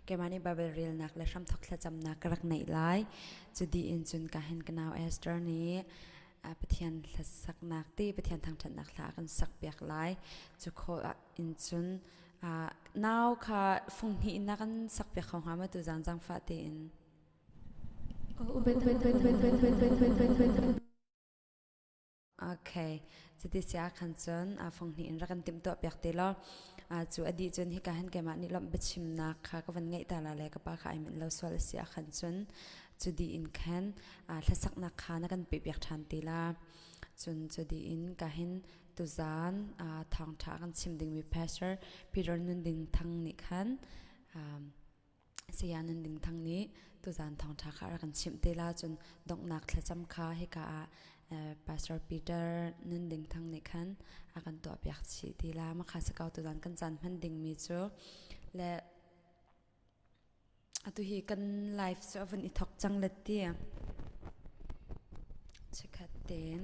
Keimah nih Bible relnak le hramthok thlacamnak ka rak neih lai. Cu dih in cun ka hin ka nau Esther nih Pathian hlasaknak ti Pathian thangṭhatnak hla a kan sakpiak lai. Cu khawh in cun nau kha fung hnih in na kan sakpiak kho hnga maw tu zang zaangfah tein? Okay. Cuti si ahkhan cun fung hnih in rak kan timhtuah piak te law cu a dih cun hika hin keimah nih lawmh biachimnak kha ka van ngeih ta la le ka pa kha ai manh lo sual a si ahkhan cun cu dih in khan hlasaknak kha na kan pehpiak ṭhan te la. Cun cu dih in ka hin tuzaan thawngṭha kan chim dingmi Pastor Peter Nun Ding Thang nih khan Saya Nun Ding Thang nih tuzaan thawngṭha kha a rak kan chimh te la cun donghnak thlacam kha hika ah Pastor Peter Nun Ding Thang nih khan a kan tuahpiak chih ti la. Mah kha si ko tuzaan kan caan hman dingmi cu le atu hi kan life cu a vun i thok cang let ti. Chikkhat tein.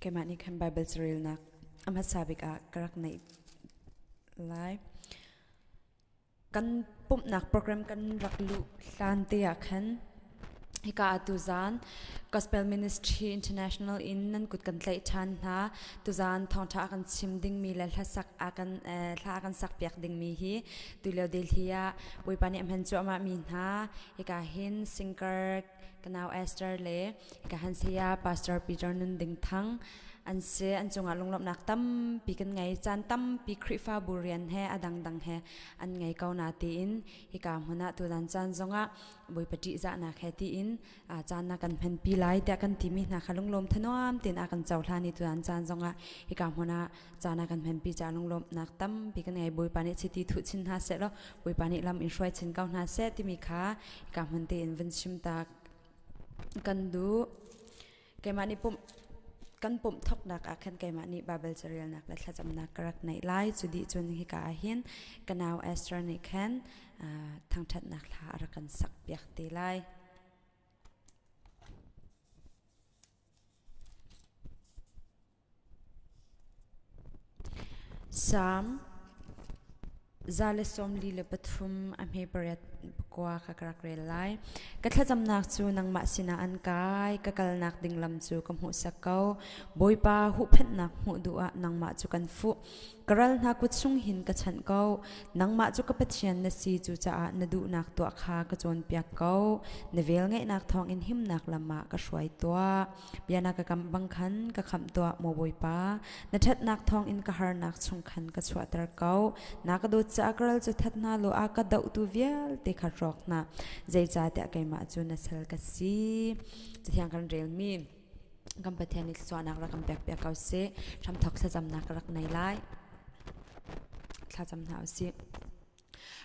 Keimah nih khan Baibal carelnak a hmasa bik ah ka rak neih lai. Kan pumhnak program kan rak luh hlan te ah khan hika ah tuzaan Gospel Ministry International in nan kut kan tlaih ṭhan hna. Tuzaan thawngṭha a kan chim dingmi le hlasak a kan hla a kan sakpiak dingmi hi tulio Delhi ah Bawipa nih a hman cuahmah mi hna hika hin singer ka nau Esther le hika han saya Pastor Peter Nun Ding Thang an si. An cungah lunglawmhnak tampi kan ngei. Caan tampi Khrihfabu rian he a dangdang he an ngei ko na tiin hika hmun ah tuzaan caan zongah Bawipa ṭihzahnak he tiin caan na kan hmanpi lai tiah kan timi hna kha lunglawm thanuam tein a kan cohlan i tuzaan caan zongah hika hmun ah caan a kan hmanpi caah lunglawmhnak tampi kan ngei. Bawipa nih chiti thuh chin hna seh law Bawipa nih lam in hruai chin ko hna seh timi kha hika hmun tein vun chim ta kan duh. Keimah nih pumh kan pumh thoknak ah khan keimah nih Baibal carelnak le thlacamnak ka rak neih lai. Cu dih cun hika ah hin ka nau Esther nih khan thangṭhatnak hla a rak kan sakpiak te lai. Salm 143 a hme pariat pakua kha ka rak rel lai. Ka thlacamnak cu nangmah sinah an kai, ka kalnak ding lam cu ka hmuhsak ko. Bawipa huhphenhnak hmuh duh ah nangmah cu kan fuh. Ka ral hna kut chung hin ka chanh ko. Nangmah cu ka Pathian na si, cucaah na duhnak tuah kha ka cawnpiak ko. Na velngeihnak thawngin himnak lam ah ka hruai tuah. Bia na ka kamh bang khan ka khamh tuah, maw Bawipa. Na ṭhatnak thawngin ka harnak chung khan ka chuahter ko. Na ka dawt caah ka ral cu that hna law a ka dohtu vialte kha hrawk hna. Zeicahtiah keimah cu na sal ka si. Cathiang kan relmi kan Pathian nih thluachuahnak rak kan pekpiak ko seh. Hramthawk thlacamnak ka rak nei lai. Thlacam hna usih.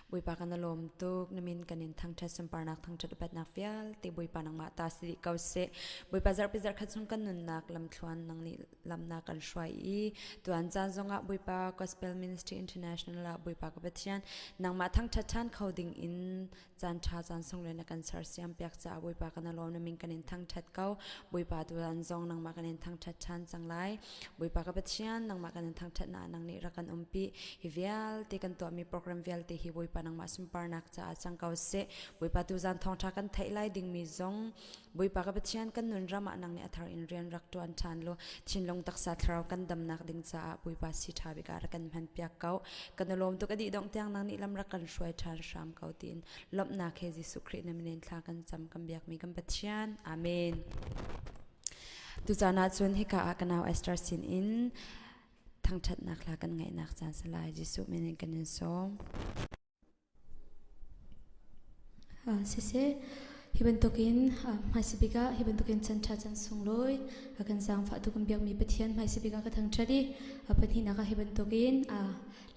Bawipa kan i lawm tuk. Na min kan in thangṭhat sunparnak thangṭhat upatnak vialte Bawipa nangmah ta si dih ko seh. Bawipa zarhpi zarhkhat chung kan nunnak lamthluan nang nih lamnak kan hruai i tuan caan zongah Bawipa Gospel Ministry International ah Bawipa ka Pathian nangmah thangṭhat ṭhan kho ding in caan ṭha caan sunglawi na kan sersiam piak caah Bawipa kan i lawm na min kan in thangṭhat ko. Bawipa tutan zong nangmah kan in thangṭhat ṭhan cang lai. Bawipa ka Pathian nangmah kan in thangṭhat na nang nih rak kan umpi. Hi vialte kan tuahmi program vialte hi Bawipa nangmah sunparnak caah cang ko seh. Bawipa tuzan thawngṭha kan theih lai dingmi zong Bawipa ka Pathian kan nun ram ah nang nih a thar in rian rak ṭuan ṭhan law thinlung taksa thlarau kan damnak ding caah Bawipa si ṭha bik ah rak kan hman piak ko. Kan i lawm tuk a dih dongh tiang nang nih lam rak kan hruai ṭhan hram ko tiin lawmhnak he Jesuh Khrih na min in thla kan cam kan biakmi kan Pathian. Amen. Tucaan ah cun hika ah ka nau Esther sin in thangṭhatnak hla kan ngaihnak caan si lai. Jesuh min in kan in sawm. Siseh, hi bantukin hmaisabik ah hi bantukin chan ṭha chan sunglawi a kan zaangfahtu kan biakmi Pathian hmaisabik ah ka thangṭhat i a pahnihnak ah hi bantukin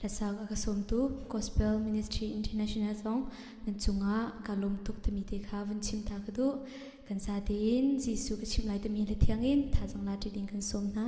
hlasak a ka sawmtu Gospel Ministry International zong nan cungah ka lawm tuk timi te kha vun chim ta ka duh. Kan sa tein Jesuh ka chimh lai timi hlathiang in thazaang la ṭi ding kan sawm hna.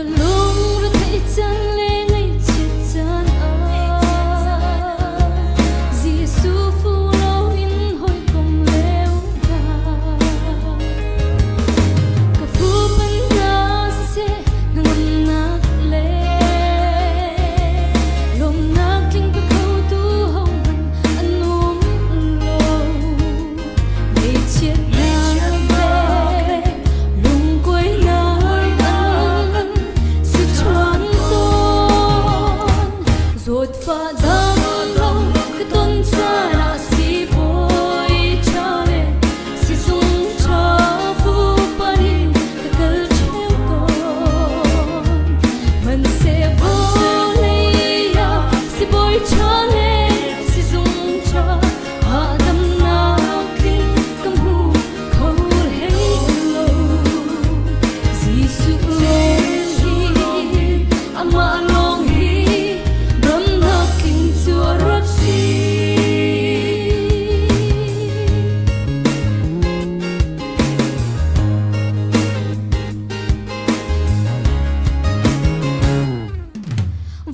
Ka lungre theih caan le ngaihchiat caan ah Jesuh fu loin hawikom leu hna. Ka fupan hna siseh hnangamnak le lawmnak tling pe khotu hohmanh an um lo. Ngaihchiatnak le lungkuainak an si ṭhan tawn. Zawtfah dam lo ka ton caan ah siibawi ṭha le sizung ṭha fupan in ka kal ṭheo tawn. Hmanhseh vawlei ah sibawi ṭha le sizung ṭha hahdamnak in ka hmu kho hlei lo. Jesuh lawng hi, amah lawng hi damnak in cu a rak si.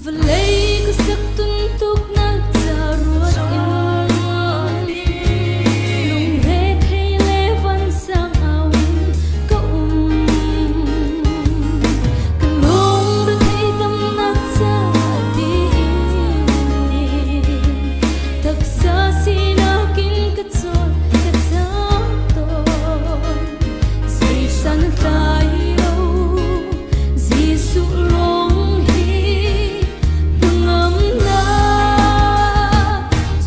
Vawlei ka sak tuntuknak ca ruat in lungre thei le vansang au in ka um. Ka lungre thei tamnak ca tiin taksa sinak in ka cawn ka cang tawn. Zeisan tlai lo Jesuh lawng hi hnangamnak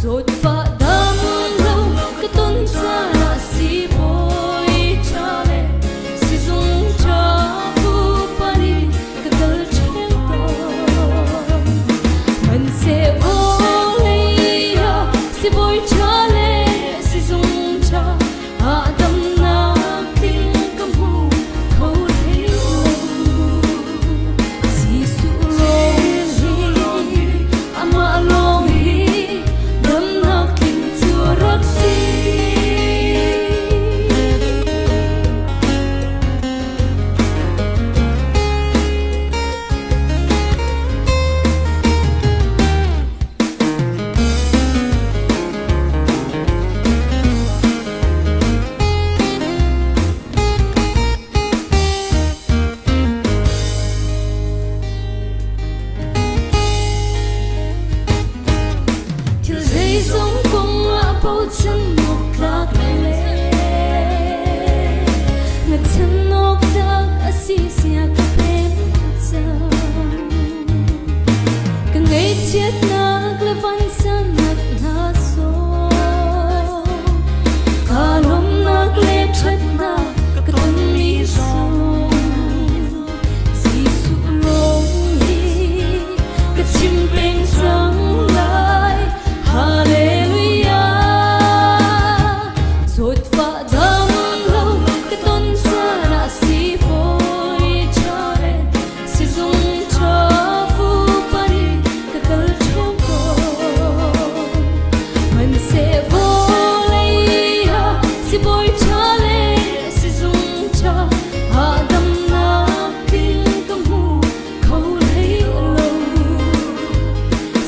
zawtfah dam lo ka ton caan ah siibawi ṭha le sizung ṭha pupan in ka kal ṭheo tawn. Hmanhseh vawlei ah sibawi ṭha le sizung ṭha hahdamnak in ka hmu kho hlei lo. Jesuh lawng hi, amah lawng hi damnak tling cu rak si. Thil zeizong kong ah bochan awk tlak le ngachan awk tlak a si sia ka pem cang. Ka ngaihchiatnak le vansannak hna sawm. Kaa lawmnak le ṭhatnak ka tonmi zong. Jesuh lawng hi ka chim peng cang lai. Hallelujah. Zawtfah dam lo ka ton caan ah siibawi ṭha le Sizung ṭha fupan in ka kal ṭheo tawn. Hmanhseh vawlei ah sibawi ṭha le sizung ṭha hahdamnak tling ka hmu kho hlei lo.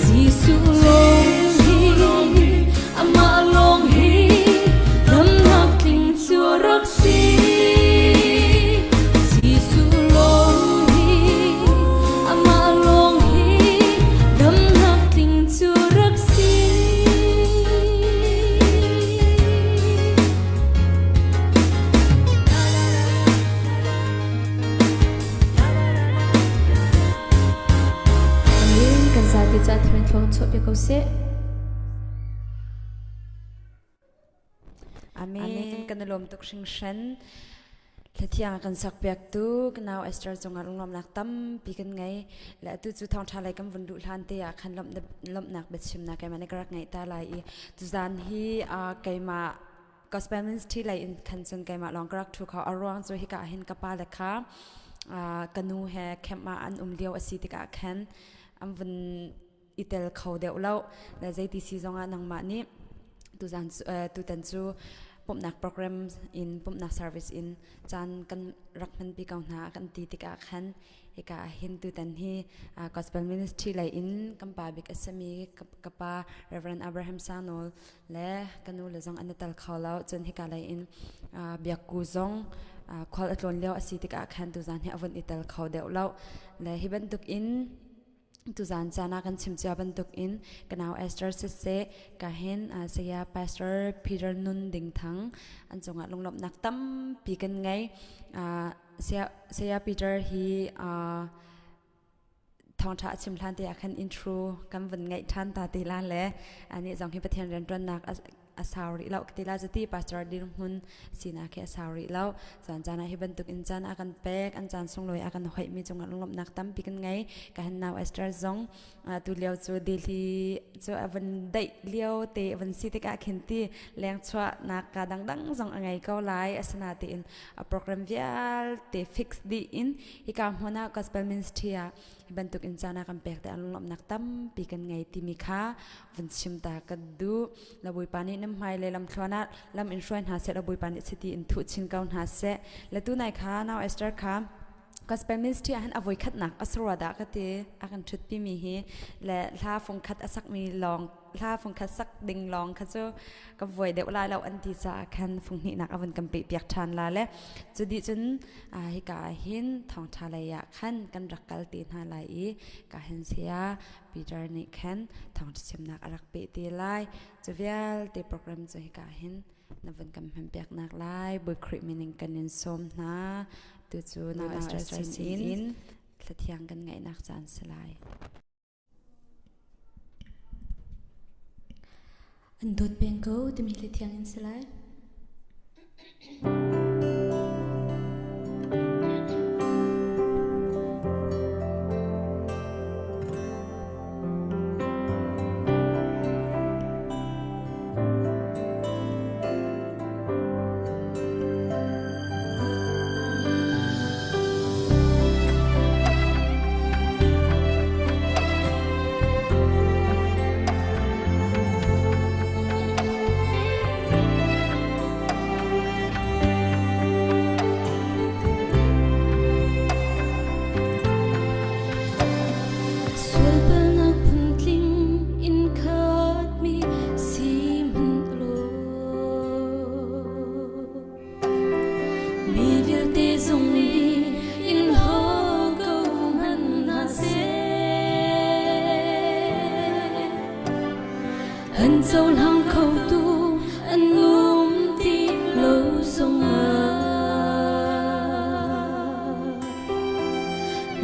Jesuh lawng hi, amah lawng hi damnak tling cu a rak si. Jesuh lawng hi, amah lawng hi damnak tling cu rak si. Amen. Kan zate ca tharen thlong chuah piak ko seh. Amen. Kan i lawm tuk hringhran. Hlathiang kan sak piak tu kanau Esther cungah lunglawmnak tampi kan ngei. Le atu cu thawngtha lei kan vun duh hlan te ah khan lawmhnak biachimnak keimah nih ka rak ngeih ta lai i tuzan hi keimah gospel ministry lei in khan cun keimah lawng ka rak thu kho a ruang cu hika ah hin ka pa le kha ka nu he camp ah an um lio a si tikah khan an vun i tel kho deuh lo le zeiti si zongah nangmah nih tuzan tutan cu pumhnak program in pumhnak service in caan kan rak hmanpi ko hna kan ti tikah khan. Hika ah hin tutan hi Gospel Ministry lei in kan pa bik a simi ka pa Reverend Abraham Sanol le ka nu le zong an i tel kho lo. Cun hika lei in biakku zong khual a tlawn lio a si tikah khan tuzan hi a vun i tel kho deuh lo. Le hi bantuk in tuzan caan ah kan chim cia bantuk in ka nau Esther siseh ka hin saya Pastor Peter Nun Ding Thang an cungah lunglawmhnak tampi kan ngei. Saya Peter hi thawngṭha a chim hlan te ah khan intro kan vun ngaih ṭhan ta te la le anih zong hi Pathian rianṭuannak a sau rih lo ti la zati pastor dirhmun sinak hi a sau rih lo. Caan caan ah hi bantuk in caan a kan pek, an caan sunglawi a kan hoih mi cungah lunglawmhnak tampi kan ngei. Ka han nau Esther zong tu lio cu Delhi cu a van daih lio te a van si tikah khin ti leng chuahnak ka dangdang zong a ngei ko lai. Asinain a program vialte fix dih in hika hmun ah Gospel Ministry ah hi bantuk in caan a kan pek te an lunglawmhnak tampi kan ngei timi kha vun chim ta ka duh. La Bawipa nih nam hmai le lam thluan ah lam in hruai hna seh, la Bawipa nih chiti in thuh chin ko hna seh. Le tu nai kha nau Esther kha Gospel Ministry ah hin a voi khatnak a sarua dah ka ti a kan ṭhut mi hi le hla fung khat a sakmi lawng, hla fung khat sak ding lawng kha cu ka vuai deuh lai lo an ti caah khan fung hnihnak a vun kan peh piak ṭhan la. Le cu dih cun hika ah hin thawngṭha lei ah khan kan rak kal te hna lai i ka hin saya Peter nih khan thawngṭha chimnak a rak peh te lai. Cu vialte program cu hika hin na vun kan hman piak nak lai Bawi Khrih min kan in sawm hna. Tu cu na Esther sin in thlathiang kan ngaihnak caan si lai. An dawt peng ko timi hlathiang in si lai. Sualpalnak phuntling in khatmi si hmanh law, mi vialte zong nih in haw ko hmanh hna seh. An cohlang khotu an um ti lo zongah,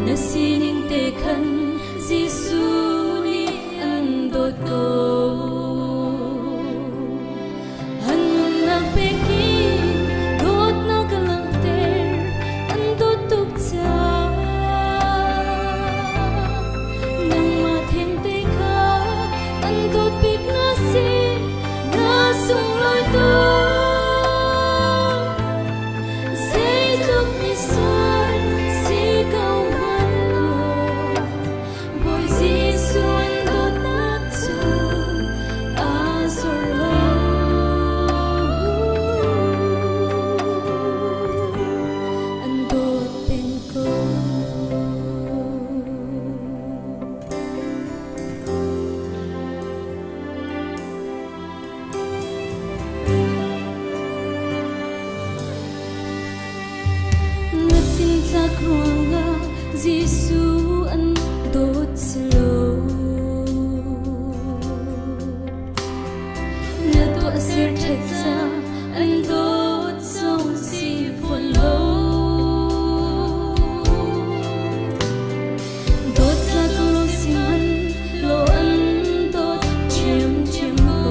na sining te khan Jesuh nih an dawt ko. An nunnak pekin dawtnak a langhter, an dawt tuk caah. Nangmah thengte kha an dawt bik na si, na sunglawi tuk. Zeitluk misual si ko hmanh law, Bawi Jesuh an dawtnak cu aa zor lo. An dawt peng ko. Na thintlak ruangah Jesuh an dawt si lo. Na tuahser ṭhat ca an dawt zong si fawn lo. Dawtlak lo si hmanh law an dawt ṭhiamṭhiam ko.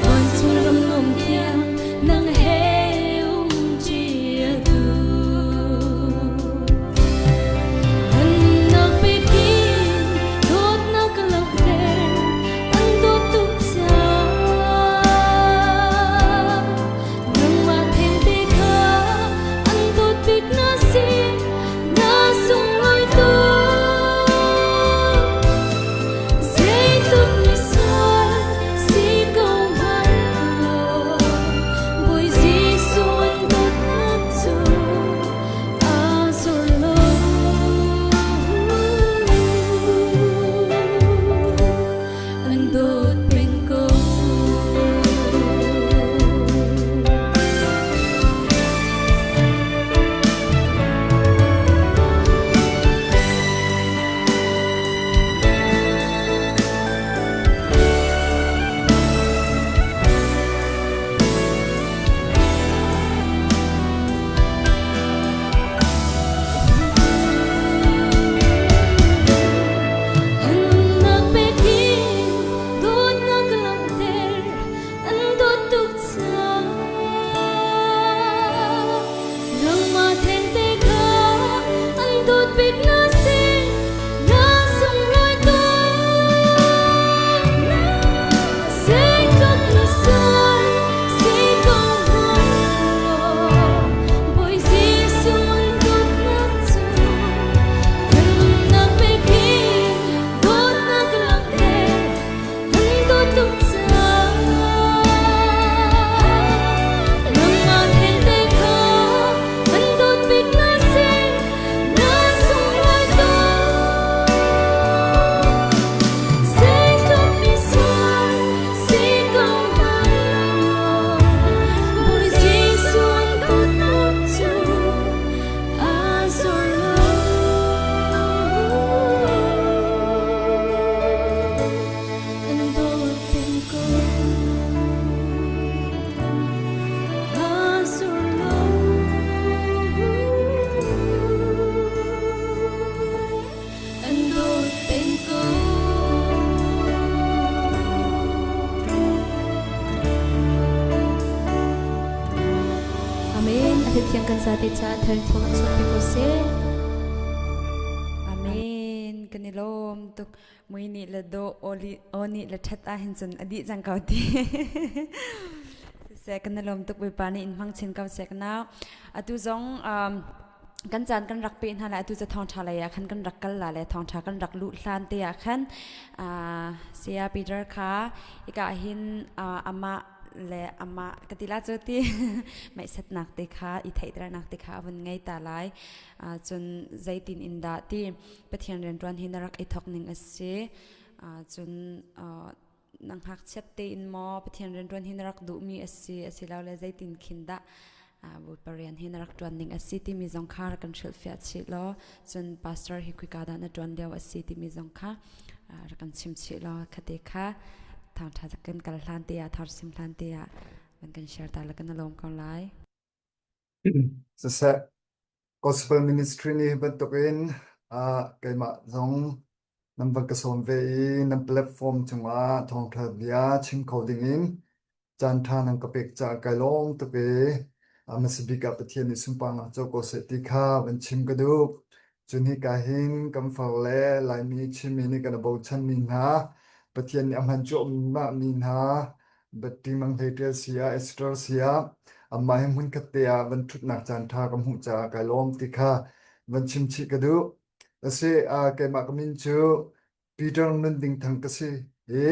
Vancung ram nuam tiang nang he um ṭi a duh. bik na si, na sunglawi tuk. Zeitluk na sual, si ko hmanh Bawi Jesuh an dawtnak cu nunnak pek in dawtnak langhter an dawt tuk caah. Nangmah thengte kha an dawt bik na si, na sunglawi tuk. Zeitluk misual si ko hmanh Bawi Jesuh an dawtnak cu a zor lo. An dawt peng ko. A zor lo. An dawt peng ko. Amen. A thiang kan zate caah thar thawng an chuahpi ko seh. Amen. Kan i lawm tuk. Mui nih le do oli oni le ṭhat ah hin cun a dih cang ko ti. Siseh kan i lawm tuk Bawipa nih in hmang chin ko seh ka nau. Atu zong um, kan caan kan rak pe hna lai atu cu thawngṭha lei ah khan kan rak kal la le thawngṭha kan rak luh hlan te ah khan saya Peter kha ika hin amah le amah ka ti la cu ti meihsatnak te kha i theihternak te kha a vun ngei ta lai cun zeitin in dah ti Pathian rianṭuan hi na rak i thawk ning a si cun na ngakchiat tein maw Pathian rianṭuan hi na rak duhmi a si asilole zeitin khin dah Bawipa rian hi na rak ṭuan ning a si timi zong kha rak kan hrilhfiah chih law cun pastor hi khika dah na ṭuan lio a si timi zong kha rak kan chim chih law khate kha thangṭha kan kal hlan te ah tharsim hlan te ah van kan share ta la kan lawm ko lai. Siseh, Gospel Ministry nih bantukin keimah zong nan van ka sawm ve i nan platform cungah thawngṭha bia chim kho dingin caanṭha nan ka pek caah kai lawm tuk i a hmasa bik ah Pathian nih sunparnak co ko seh ti kha van chim ka duh. Cun hika hin kan far le Laimi Chinmi nih kan i bochanmi hna, Pathian nih a hman cuahmahmi hna, Batti Mang Hlei Ṭial si ah, Esther si ah, amah he hmunkhat te ah van ṭhutnak caanṭha ka hmuh caah kai lawm ti kha van chim chih ka duh. Asi, keimah ka min cu Peter Nun Ding Thang ka si i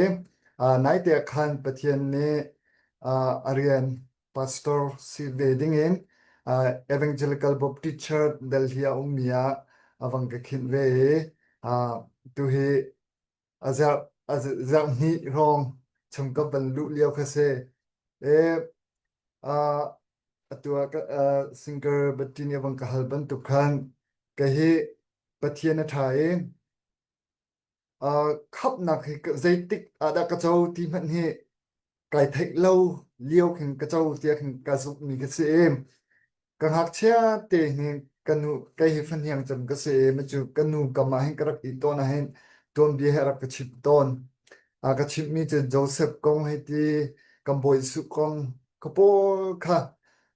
naite ah khan Pathian nih a rian pastor si ve dingin Evangelical Baptist Church Delhi ah ummi ah a vang ka khinh ve i tuhi a zarh a zarh hnih hrawng chung ka van luh lio kha si. E, atu ah singer Batti nih a vang ka hal bantuk khan ka hi Pathian a ṭha i khamhnak hi zeitik ah dah ka co ti hmanh hi kai theih lo lio khin ka co tiah khin ka zumhmi ka si i ka ngakchia te hin ka nu kei hi fahniang cem ka si i macu ka nu kam ah hin ka rak i tawn ah hin tuanbia he rak ka chimh tawn. A ka chimhmi cu Joseph kong hei ti kan Bawi Jesuh kong ka pawl kha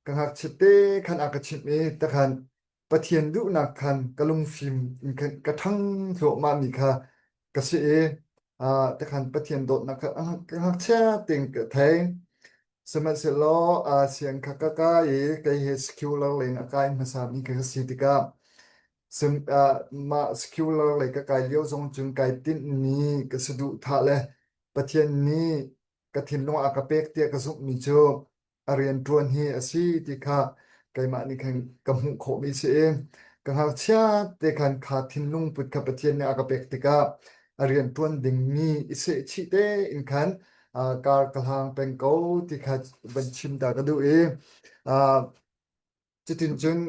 ka ngakchia te khan a ka chimh i takhan Pathian duhnak khan ka lungfim in khan ka ṭhang thluahmahmi kha ka si i tikhan Pathian dawtnak kha ka ngakchia tein ka thei. Sihmanhsehlaw siang kha ka kai i kei he secular lei in a kai hmasami ka si tikah mah secular lei ka kai lio zong cun kai tinhmi ka saduhthah le Pathian nih ka thinlung a ka pek tiah ka zumhmi cu a rianṭuan hi a si ti kha keimah nih khan ka hmuh khawhmi si i ka ngakchia te khan kha thinlung put kha Pathian nih a ka pek tikah a rianṭuan dingmi i sehchih tein khan kar ka hlang peng ko ti kha van chim ta ka duh i Cutin cun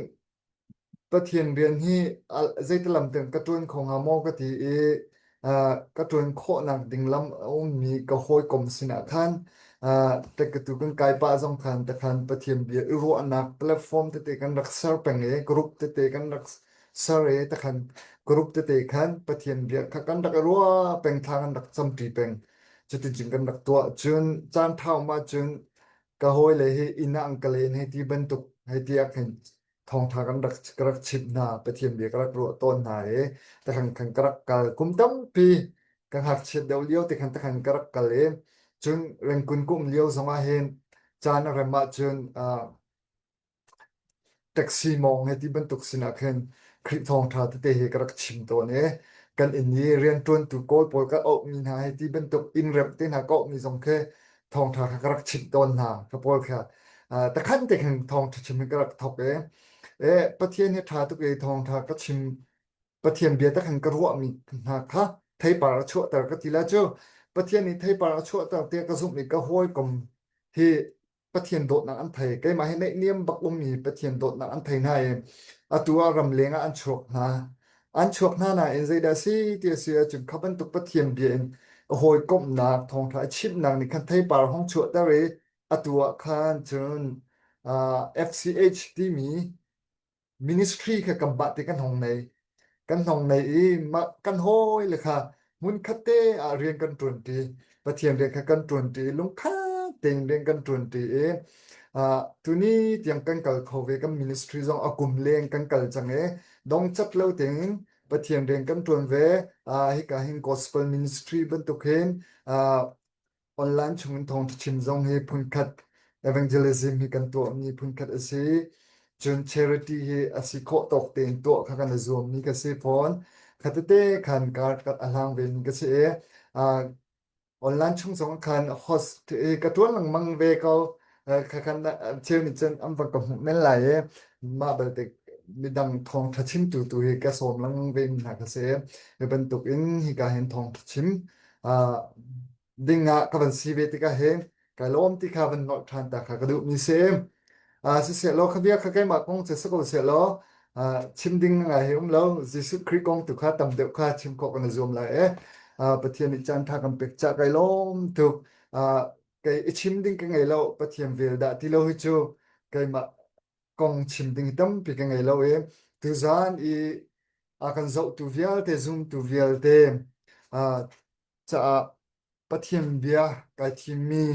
Pathian rian hi zeitilam tiang ka ṭuan kho hnga maw ka ti i ka ṭuan khawhnak ding lam a ummi ka hawikom sinah khan ṭekatu kan kai pah zong khan takhan Pathian bia i ruahnak platform tete kan rak ser peng i group tete kan rak ser i takhan group tete khan Pathian bia kha kan rak i ruah peng thla kan rak camṭi peng. Cuticun kan rak tuah cun caan ṭha um ahcun ka hawile hi inn ah an ka len hei ti bantuk hei ti ah khin. Thawngṭha kan rak ka rak chimh hna, Pathian bia ka rak ruah tawn hna i takhan khan ka rak kal. Kum tampi ka ngakchiat deuh lio te khan takhan ka rak kal i cun Rengkun ka um lio zongah hin caan a rem ahcun uh, Taxi mawng he ti bantuk sinah khin Khrih thawngṭha tete hi ka rak chim tawn i kan inn i rianṭuantu Kawl pawl ka auhmi hna he ti bantuk inn remh te hna ka auhmi zong khi thawngṭha kha ka rak chimh tawn hna ka pawl kha. Uh, takhan te khin thawngṭha chim hi ka rak thawk i e, Pathian hi ṭha tuk i thawngṭha ka chim Pathian bia tak in ka ruahmi hna kha theipar a chuahter ka ti lai cu Pathian nih theipar a chuahter tiah ka zumh i ka hawikom hi Pathian dawtnak an thei. Keimah hi naihniam bak ummi Pathian dawtnak an thei hna i atu ah ramleng ah an chuak hna. An chuak hna nain zeidah si ti a si ahcun kha bantuk Pathian bia in a hawikomhnak thawngṭha a chimhnak nih khan theipar a hung chuahter i atu ah khan cun uh, FCH timi ministry kha kan bah ti kan hong nei. Kan hong nei i mah kan hawi le kha hmunkhat te ah rian kan ṭuanṭi. Pathian rian kha kan ṭuanṭi i lungkhat tein rian kan ṭuanṭi i uh, tuni tiang kan kal kho ve kan ministry zong a kum leng kan kal cang i dongcat lo tein Pathian rian kan ṭuan ve. Uh, hika hin gospel ministry bantuk hin uh, Online chungin thawngṭha chim zong hi phunkhat evangelism hi kan tuahmi phunkhat a si. Cun charity hi a si khawh tawk tein tuah kha kan i zuammi ka si fawn. Khatete khan kar kat a hlang vemi ka si i uh, online chung zong khan host i ka ṭuan lengmang ve ko. Kha khan cheu nih cun an van ka hmuh men lai i mah belte midang thawngṭha chimtu tu hi ka sawm lengmang ve mi hna ka si. Hi bantuk in hika hin thawngṭha chim uh, ding ah ka van si ve tikah hin kai lawm ti kha van nolh ṭhan ta kha ka duhmi si. Uh, siseh law kha bia kha keimah kong cu si ko seh law uh, chim ding ngai hi um lo Jesuh Khrih kong tu kha tam deuh kha chim khawh kan i zuam lai e. Uh, Pathian nih caan ṭha kan pek cah kai lawm tuk. Uh, kei i chim ding ka ngei lo Pathian vel dah ti lo hi cu keimah kong chim ding hi tampi ka ngei lo i tuzaan i a kan zohtu vialte zumtu vialte uh, caah Pathian bia kai thimmi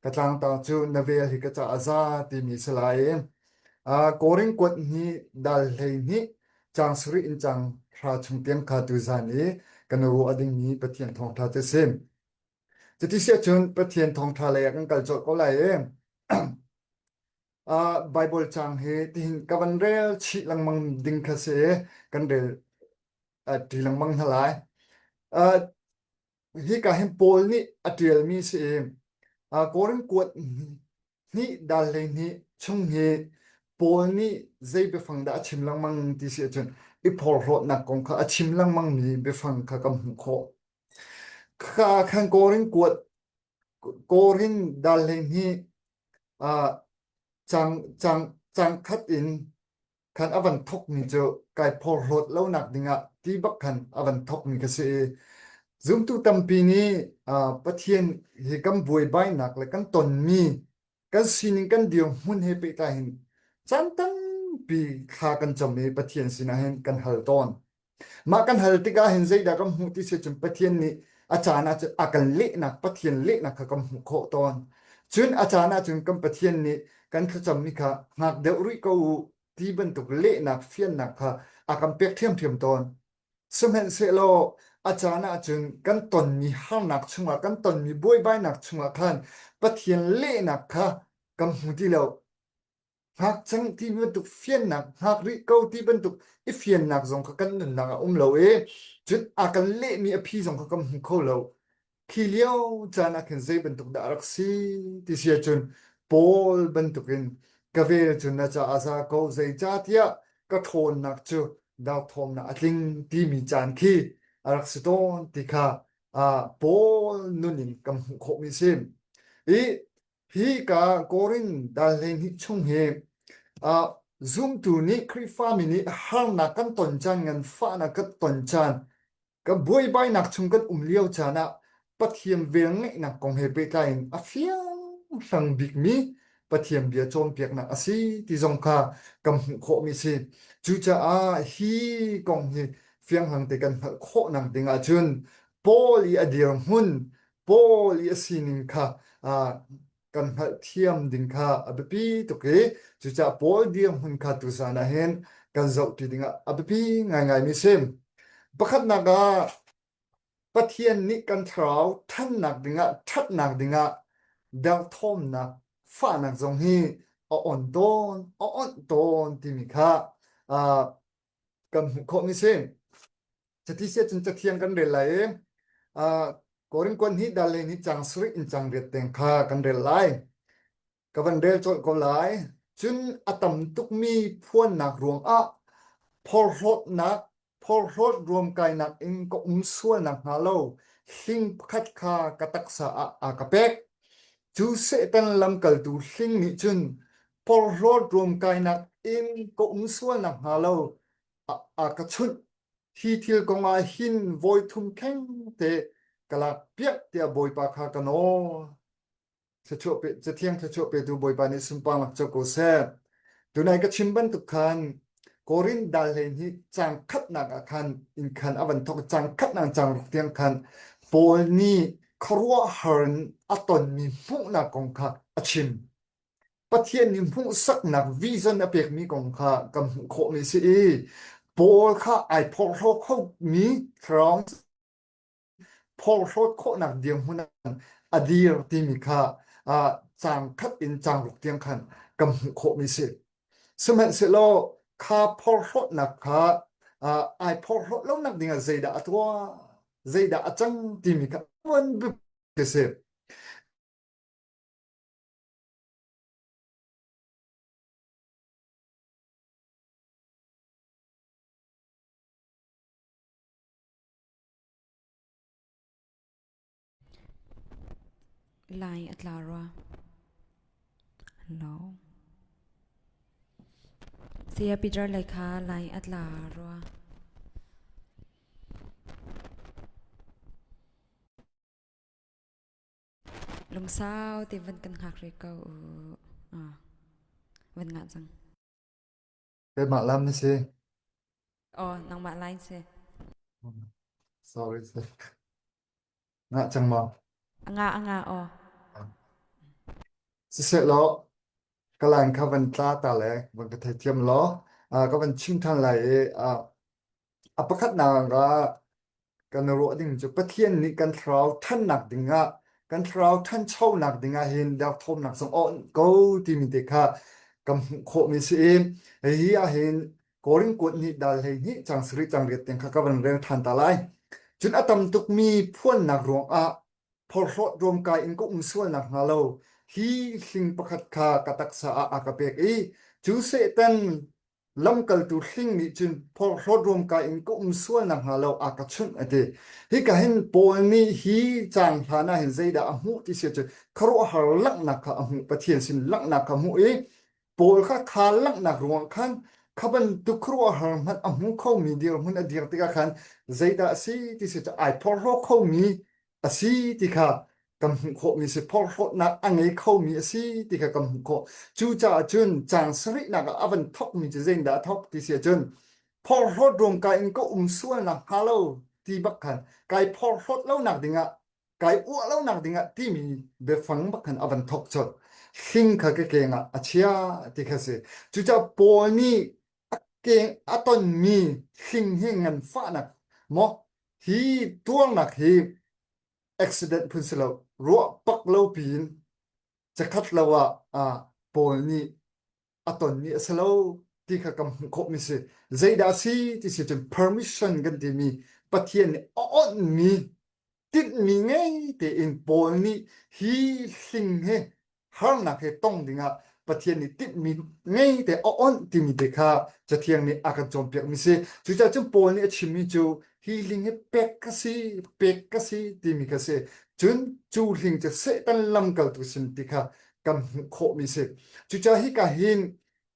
ka tlangtar cu na vel hi ka caah a za timi si lai i Korin kuat hnih dal 12 caang sarih in caang hra chung tiang kha tuzaan i kan ruah dingmi Pathian thawngṭha cu a si. Cuti si ahcun Pathian thawngṭha lei ah kan kal colh ko lai i Baibal caang hi tihin ka van rel chih lengmang ding kha si i kan rel ṭi lengmang hna lai. Hika hin Paul nih a ṭialmi si i Korin kuat hnih dal 12 chung hi Paul nih zei biafang dah a chim lengmang ti si ahcun i phorhlawtnak kong kha a chim lengmangmi biafang kha kan hmuh khawh. Kha khan Korin kuat Korin dal 12 cang cang cang khat in khan a van thawkmi cu kai phorhlawt lonak dingah ti bak khan a van thawkmi ka si i zumtu tampi nih Pathian hi kan buaibainak le kan tonmi kan sining kan dirhmun he pehtlai hin caan tampi thla kan cam i Pathian sinah hin kan hal tawn. Mah kan hal tikah hin zeidah kan hmuh ti si cun Pathian nih a caan ah cun a kan lehnak Pathian lehnak kha kan hmuh khawh tawn. Cun a caan ah cun kan Pathian nih kan thlacammi kha hngak deuh rih ko u ti bantuk lehnak fiannak kha a kan pek ṭhiamṭhiam tawn. Sihmanhsehlaw a caan ah cun kan tonmi harnak chungah kan tonmi buaibainak chungah khan Pathian lehnak kha kan hmu ti lo. Hngak cang ti bantuk fiannak, hngak rih ko ti bantuk i fiannak zong kha kan nunnak ah um lo i cun a kan lehmi a phi zong kha kan hmu kho lo. Khi lio caan ah khin zei bantuk dah a rak si ti si ahcun Paul bantukin ka vel cu na caah a za ko zeicahtiah ka ṭhawnnak cu derthawmnak a tling timi caan khi a rak si tawn ti kha uh, Paul nun in kan hmuh khawhmi a si. I Hi ka Korin dal 12 chung hi uh, zumtu nih Khrihfami nih harnak kan ton caan nganfahnak kan ton caan kan buaibainak chung kan um lio caan ah Pathian velngeihnak kong he pehtlai in a fianghlang bikmi Pathian bia cawnpiaknak a si ti zong kha kan hmuh khawhmi si. Cucaah hi kong hi fianghlang te kan hngalh khawhnak ding ahcun Paul i a dirhmun Paul i a sining kha uh, kan hngalhthiam ding kha a biapi tuk i cucaah Paul dirhmun kha tuzan ah hin kan zohṭi dingah a biapi ngaingaimi a si. Pakhatnak ah Pathian nih kan thlarau ṭhannak dingah ṭhatnak dingah derthawmnak fahnak zong hi a on tawn a onh tawn timi kha uh, kan hmuh khawhmi si. Cuti si ahcun Cathiang kan rel lai i uh, Korin kuan hnih dal le ni cang sarih in cang riat teng kha kan rel lai. Ka van rel colh ko lai. Cun a tam tukmi phuannak ruangah phorhlawtnak phorhlawt ruamkainak in ka um sual nakhnga lo hling pakhat kha ka taksa ah a ka pek. Cu Satan lamkaltu hling nih cun porhlawt ruamkainak in ka um sual nakhnga lo a, a ka chunh. Hi thil kong ah hin voi thum khengte ka lakpiak tiah Bawipa kha ka nawl. Cathiang thluachuah petu Bawipa nih sunparnak co ko seh. Tunai ka chim bantuk khan Korin dal 12 caang khatnak ah khan in khan a van thawk caang khatnak caang ruk tiang khan Paul nih khuaruahhar in a tonmi hmuhnak kong kha a chim. Pathian nih hmuhsaknak vision a pekmi kong kha kan hmuh khawhmi si i Paul kha ai phorhlaw khomi thlarau phorhlawt khawhnak dirhmun ah a dir timi kha caang khat in caang ruk tiang khan kan hmuh khawhmi si. Sihmanhsehlaw kha phorhlawtnak kha ai phorhlawt lonak dingah zeidah a tuah, zeidah a cang timi kha tuan biapi si. Lai a tla rua. Lo. Saya Peter lai kha lai a tla rua. Lungsau te van kan hngak rih ko. Ah, van ngah cang. Keimah lam na si. Oh, nangmah line si. Sorry. Ngah cang maw? Anga anga aw. Siseh law ka line kha van tla ta le van ka theithiam law ka van chim than lai i A pakhatnak ah kan ruah ding cu Pathian nih kan thlarau ṭhannak dingah kan thlarau ṭhanchonak dingah hin derthawmnak zong a awnh ko timi te kha kan hmuh khawhmi si i hi ahhin Korin kuat nih dal 12 cang sarih cang riat tiang kha ka van rel ṭhan ta lai. Cun a tam tukmi phuannak ruangah phorhlawt ruamkai in ka um sual nakhnga lo hi hling pakhat kha ka taksa ah a ka pek i cu Satan Lamkaltu hling nih cun phorhlawt ruamkai in ka um sual nakhnga lo a ka chunh a ti. Hika hin Paul nih hi caang hlan ah hin zeidah a hmuh ti si ahcun khuaruahhar langhnak kha a hmuh, Pathian sin langhnak kha a hmuh i Paul kha kha langhnak ruangah khan kha bantuk khuaruahhar hmanh a hmu khomi dirhmun a dir tikah khan zeidah a si ti si cu ai phorhlaw khomi a si ti kha kan hmuh khawhmi si phorhlawtnak a ngei khomi a si ti kha kan hmuh khawh. Cucaah cun caang sarihnak ah a van thawkmi cu zeitindah a thawk ti si ahcun phorhlawt ruamkai in ka um sual nakhnga lo ti bak khan kai phorhlawt lonak dingah kai uah lonak dingah timi biafang bak khan a van thawk colh. Hling kha ka keng ah a chia ti kha si. Cucaah Paul nih a keng a tonmi hling hi nganfahnak maw hi tuarnak hi accident phun si lo ruah pak lo piin cakhat lo ah ah Paul nih a tonmi a si lo ti kha kan hmuh khawhmi si. Zeidah a si ti si cun permission kan timi Pathian nih a awnhmi tinhmi ngei tein Paul nih hi hling hi harnak he tong dingah Pathian nih tinhmi ngei te a onh timi te kha Cathiang nih a kan cawnpiakmi si. Cucaah cun Paul nih a chimmi cu hi hling hi pek ka si, pek ka si timi kha si. Cun cu hling cu Satan lamkaltu sin ti kha kan hmuh khawhmi si. Cucaah hika hin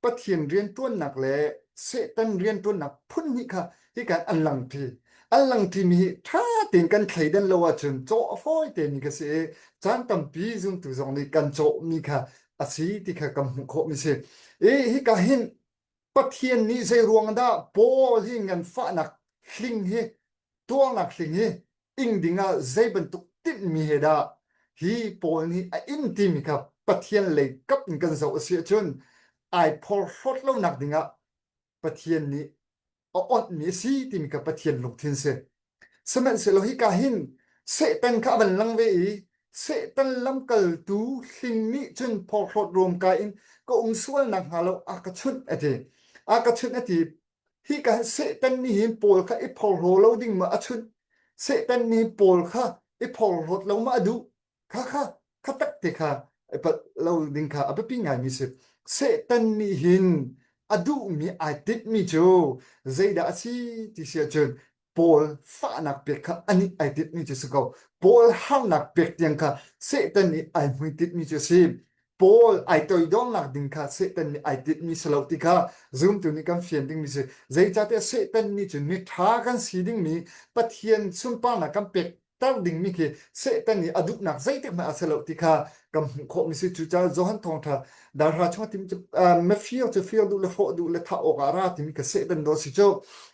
Pathian rianṭuannak le Satan rianṭuannak phun hnih kha hika an langṭi. An langṭimi hi ṭha tein kan thleidan lo ahcun cawh a fawi temi kha si i caan tampi zumtu zong nih kan cawhmi kha a si ti kha kan hmuh khawhmi si. I hika hin Pathian nih zei ruang dah Paul hi nganfahnak hling hi tuarnak hling hi ing dingah zei bantuk tinhmi he dah hi Paul nih a in timi kha. Pathian lei kap in kan zoh a si ahcun ai phorhlawt lonak dingah Pathian nih a onhmi a si timi kha Pathian lungthin si. Sihmanhsehlaw hika hin Satan kha a van lang ve i Satan lamkaltu hling nih cun phorhlawt ruamkai in ka um sual nakhnga lo a ka chunh a ti. A ka chunh a ti. Hika hin Satan nih hin Paul kha i phorhlaw lo ding ma a chunh. Satan nih Paul kha i phorhlawt lo ma a duh. Kha kha kha tak te kha i palh lo ding kha a biapi ngaimi si. Satan nih hin a duhmi ai tinhmi cu zeidah a si ti si ahcun Paul fahnak pek kha anih ai tinhmi cu si ko. Paul harnak pek tiang kha Satan nih ai hmuitinhmi cu a si. Paul ai toidornak ding kha Satan nih ai tinhmi si lo ti kha zumtu nih kan fian dingmi si. Zeicahtiah Satan nih cun miṭha kan si dingmi Pathian sunparnak kan pek tar dingmi khi Satan nih a duhnak zeitik hmanh a si lo ti kha kan hmuh khawhmi si. Cucaah Johan thawngṭha darha chung tim cu mafir cu fir duh le hrawh duh le thah awk ah ra timi kha Satan daw si cu.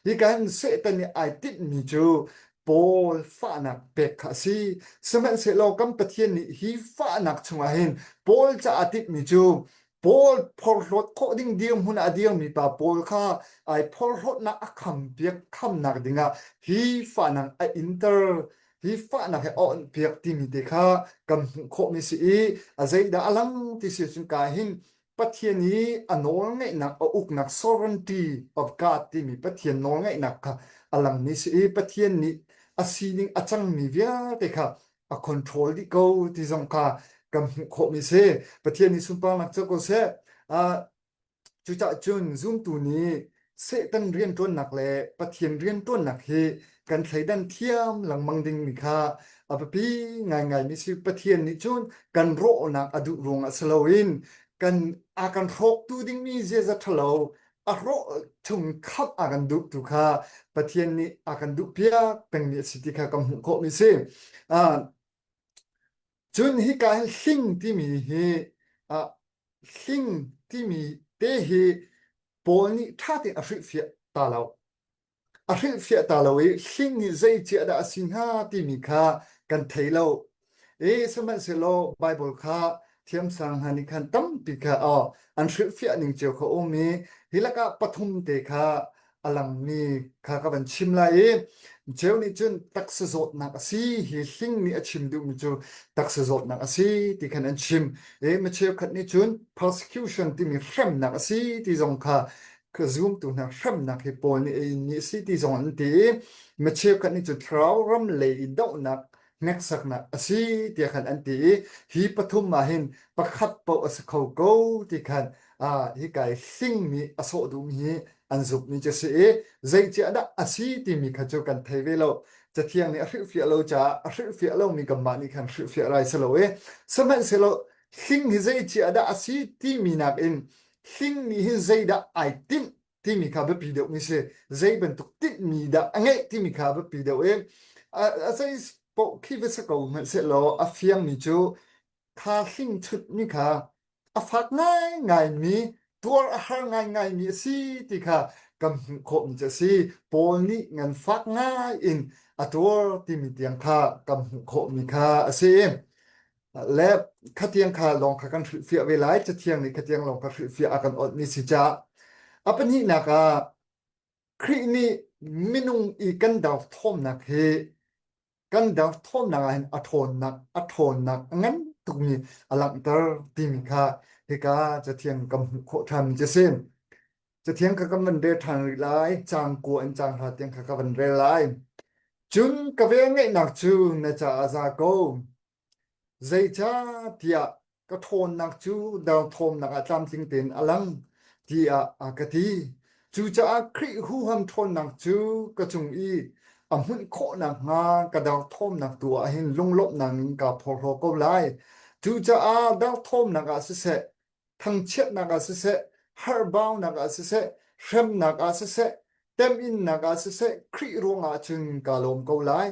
Hi ka hin Satan nih ai tinhmi cu Paul fahnak pek kha a si. Sihmanhsehlaw kan Pathian nih hi fahnak chungah hin Paul caah tinhmi cu Paul phorhlawt khawh ding dirhmun ah a dirmi pa Paul kha ai phorhlawtnak a khampiak khamnak dingah hi fahnak a inter hi fahnak he a onhpiak timi te kha kan hmuh khawhmi si i a zeidah a lang ti si cun ka hin Pathian i a nawlngeihnak a uknak sovereignty of God timi Pathian nawlngeihnak kha a langmi si i Pathian nih a sining a cangmi vialte kha a control dih ko ti zong kha kan hmuh khawhmi si. Pathian nih sunparnak cu ko seh. Uh, cucaah cun zumtu nih Satan rianṭuannak le Pathian rianṭuannak hi kan thleidan thiam lengmang dingmi kha a biapi ngaingaimi si. Pathian nih cun kan rawhnak a duh ruangah si loin kan a kan hrawktu dingmi ziaza ṭhalo a hrawh chung khamh a kan duh tu kha Pathian nih a kan duh piak pengmi a si ti kha kan hmuh khawhmi si. Uh, cun hika hin hling timi hi uh, hling timi te hi Paul nih ṭha tein a hrilhfiah ta lo. A hrilhfiah ta lo i hling nih zei ciah dah a si hnga timi kha kan thei lo. I sihmanhsehlaw Baibal kha thiamsang hna nih khan tampi kha aw an hrilhfiah ning cio kha um i hi lakah pathum te kha a langmi kha ka van chim lai i cheu nih cun taksa zawtnak a si hi hling nih a chim duhmi cu taksa zawtnak a si ti khan an chim i mi cheukhat nih cun persecution timi hremnak a si ti zong kha ka zumtu hna hremnak hi Paul nih a in ni a si ti zong an ti i mi cheukhat nih cun thlarau ram lei i dohnak hneksaknak a si tiah khan an ti i hi pathum ah hin pakhat paoh a si kho ko ti khan hika i hlingmi a sawh duhmi hi an zumhmi cu a si i zeiciah dah a si timi kha cu kan thei ve lo. Cathiang nih a hrilhfiah lo caah a hrilhfiah lomi kanmah nih khan hrilhfiah rai si lo i sihmanhsehlaw hling hi zeiciah dah a si timi nakin hling nih hin zeidah ai tinh timi kha biapi deuhmi si zei bantuk tinhmi dah a ngeih timi kha biapi deuh i a zei paoh khi va si ko hmanhsehlaw a fiangmi cu kha hling chutmi kha a fak ngaingaimi tuar a har ngaingaimi a si ti kha kan hmuh khawhmi cu a si Paul nih nganfak ngai in a tuar timi tiang kha kan hmuh khawhmi kha a si. Le khatiang kha lawng kha kan hrilhfiah ve lai. Cathiang nih khatiang lawng kha hrilhfiah a kan awtmi si caah. A pahnihnak ah Khrih nih minung i kan derthawmnak hi kan derthawmnak ah hin a ṭhawnnak a ṭhawnnak a ngan tukmi a langhter timi kha hika cathiang kan hmuh khawh ṭhan cu a si. Cathiang kha kan van rel ṭhan rih lai. Caang kua in caang hra tiang kha ka van rel lai. Cun ka velngeihnak cu na caah a za ko. Zeicahtiah ka ṭhawnnak cu derthawmnak ah tlamtling tein a lang tiah a ka ti. Cucaah Khrih huham ṭhawnnak cu ka cung i a hmunh khawh nakhnga ka derthawmnak tu ah hin lunglawmhnak in kaa phorhlaw ko lai. Cucaah derthawmnak ah siseh, thangchiatnak ah siseh, harhbaunak ah siseh, hremnak ah siseh, teminnak ah siseh, Khrih ruangah cun kaa lawm ko lai.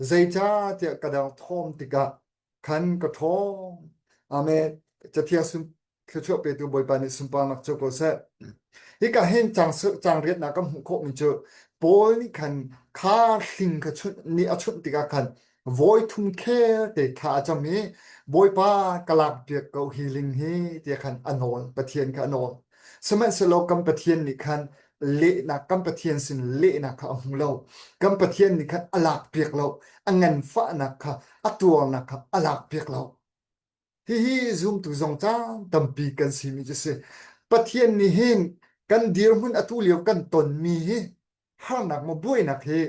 Zeicahtiah ka derthawm tikah khan ka ṭhawng. Amen. Cathiang sun thluachuah petu Bawipa nih sunparnak cu ko seh. Hika hin cang cang riatnak kan hmuh khawhmi cu Paul nih khan kha hling kha chunh nih a chunh tikah khan. Vawi thum khel te thla a cam i Bawipa ka lakpiak ko hi ling hi tiah khan a nawl Pathian kha a nawl. Sihmanhsehlaw kan Pathian nih khan lehnak kan Pathian sin lehnak kha a hmu lo. Kan Pathian nih khan a lakpiak lo. A nganfahnak kha a tuarnak kha a lakpiak lo. Hihi zumtu zong caan tampi kan simi cu si. Pathian nih hin kan dirhmun atu lio kan tonmi hi harnak maw buainak hi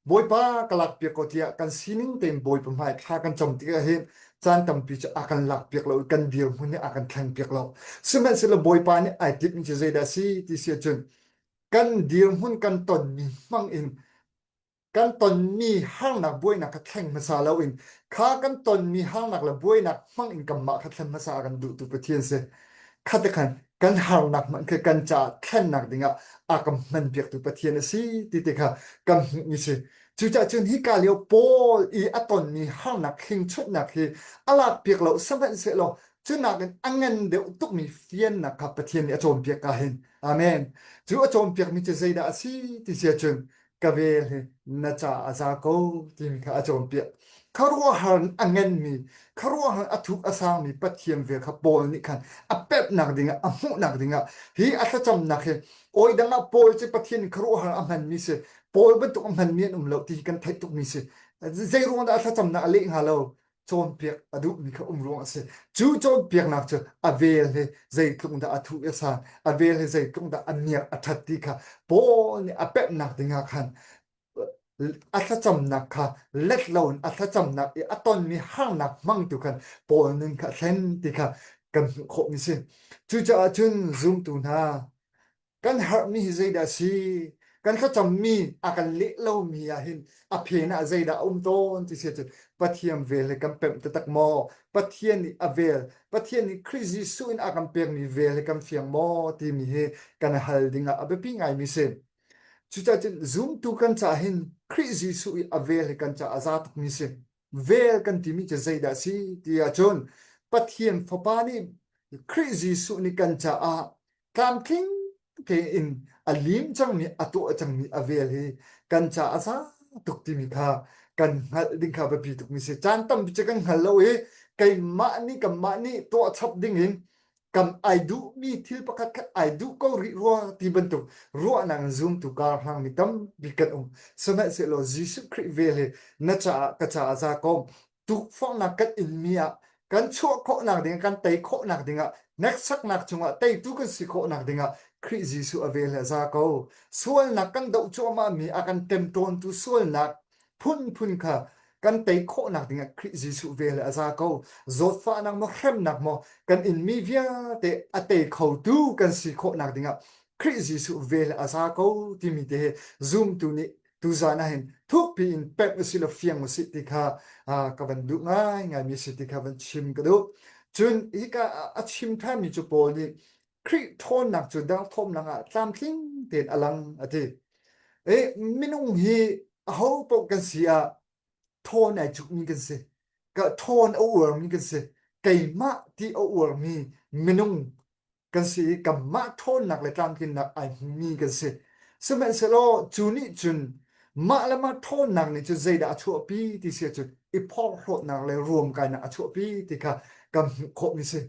Bawipa ka lakpiak ko tiah kan sining tein Bawipa hmai thla kan cam tikah hin caan tampi cu a kan lakpiak lo i kan dirhmun hi a kan thlengpiak lo. Sihmanhsehlaw Bawipa nih ai timhmi cu zeidah a si ti si ahcun kan dirhmun kan tonmi hmang in kan tonmi harnak buainak kha thleng hmasa loin kha kan tonmi harnak le buainak hmang in kanmah kha thlen hmasa a kan duhtu Pathian si. Kha te khan kan harnak hmanh khi kan caah thlennak dingah a kan hmanpiaktu Pathian a si ti te kha kan hmuhmi si. Cucaah cun hika lio Paul i a tonmi harnak hingchunhnak hi a lakpiak lo sihmanhsehlaw cu nakin a ngan deuh tukmi fiannak kha Pathian nih a cawnpiak ka hin. Amen. Cu a cawnpiakmi cu zeidah a si ti si ahcun ka vel hi na ca a za ko timi kha a cawnpiak. Khuaruahhar in a nganmi, khuaruahhar a thuk a sangmi Pathian vel kha Paul nih khan a pemhnak dingah, a hmuhnak dingah hi a thlacamnak hi oi dang ah Paul cu Pathian nih khuaruahhar a hmanmi si. Paul bantuk a hmanmi an um lo ti hi kan theih tukmi si. Zei ruang dah a thlacamnak a leh hnga lo? Cawnpiak a duhmi kha um ruang a si. Cu cawnpiaknak cu a vel hi zeitluk dah a thuh i a san, a vel hi zeitluk dah a miak a ṭhat ti kha Paul nih a pemhnak dingah khan a thlacamnak kha let loin a thlacamnak i a tonmi harnak hmangtu khan Paul nun kha a thlen ti kha kan hmuh khawhmi si. Cucaah cun zumtu hna Kan herhmi hi zeidah a si? Kan thlacammi a kan leh lomi ah hin a phen ah zeidah a um tawn ti si ahcun Pathian vel hi kan pemh taktak maw? Pathian nih a vel, Pathian nih Khrih Jesuh in a kan pekmi vel hi kan fiang maw timi hi kan hal ding ah a biapi ngaimi si. Cucaah cun zumtu kan caah hin Khrih Jesuh i a vel hi kan caah a za tukmi si. Vel kan timi cu zeidah a si ti ahcun Pathian Fapa nih Khrih Jesuh nih kan caah tlamtling tein a lim cangmi a tuah cangmi a vel hi kan ca a za tuk timi kha kan hngalh ding kha biapi tukmi si caan tampi cu kan hngal lo i keimah nih kanmah nih tuah chap ding in kam ai duhmi thil pakhat khat ai duh ko rih rua ti bantuk ruahnak in zumtu kar hlangmi tampi kan um sihmanhsehlaw Jesuh Khrih vel hi na caah ka caah za ko tukforhnak kan inmi ah kan chuah khawhnak ding kan tei khawhnak dingah hneksaknak cungah teitu kan si khawhnak dingah Khrih Jesuh a vel le za ko. Sualnak kan doh cuahmahmi a kan temtawntu sualnak phunphun kha kan tei khawhnak dingah Khrih Jesuh vel le a za ko. Zawtfahnak maw hremnak maw kan inmi vialte a tei khotu kan si khawhnak dingah Khrih Jesuh vel le a za ko timi te hi zumtu nih tuzan ah hin thukpi in pemh usih law fiang usih ti kha ka van duh ngaingaimi si ti kha van chim ka duh. Cun hika a chim ṭhanmi cu Paul nih Khrih ṭhawnnak cu derthawmnak ah tlamtling tein a lang a ti. E, minung hi aho paoh kan si ah ṭhawn ai cukmi kan si. Ka ṭhawn a uarmi kan si. Keimah ti a uarmi minung kan si i kanmah ṭhawnnak le tlamtlinnak ai hmumi kan si. Sihmanhsehlaw cu nih cun mah le mah ṭhawnnak nih cun zeidah a chuahpi ti si ahcun i phorhlawtnak le ruamkainak a chuahpi ti kha kan hmuh khawhmi si.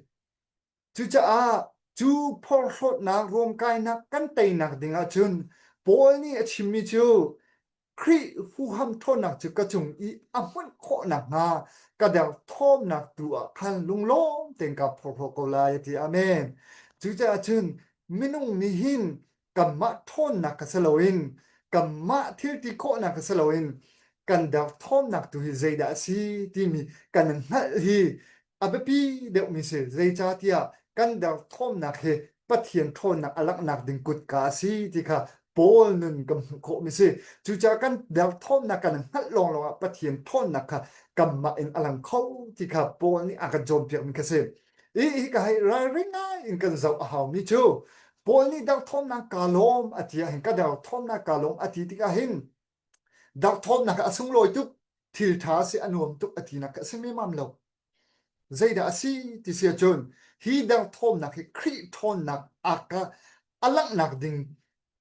Cucaah cu phorhlawtnak ruamkainak kan teinak ding ahcun Paul nih a chimmi cu Khrih huham ṭhawnnak cu ka cung i a hmunh khawh nakhnga ka derthawmnak tu ah khan lunglawm tein kaa phorhlaw ko lai a ti. Amen. Cucaah cun minung nih hin kanmah ṭhawnnak kha si loin kanmah thil ti khawhnak kha si loin kan derthawmnak tu hi zeidah a si timi kan hngalh hi a biapi deuhmi si. Zeicahtiah kan derthawmnak hi Pathian ṭhawnnak a langhnak ding kutka a si ti kha Paul nun kan hmuh khawhmi si. Cucaah kan derthawmnak kan hngalh lawnglawng ah Pathian ṭhawnnak kha kanmah in a lang kho ti kha Paul nih a kan cawnpiakmi kha si. Hi hi ka hei ralring ngai in kan zoh a haumi cu Paul nih derthawmnak kaa lawm a ti ahhin ka derthawmnak kaa lawm a ti tikah hin Derthawmnak a sunglawi tuk, thil ṭha a si, a nuam tuk a tinak a si memam lo. Zeidah a si ti si ahcun hi derthawmnak hi Khrih ṭhawnnak a ka a langhnak ding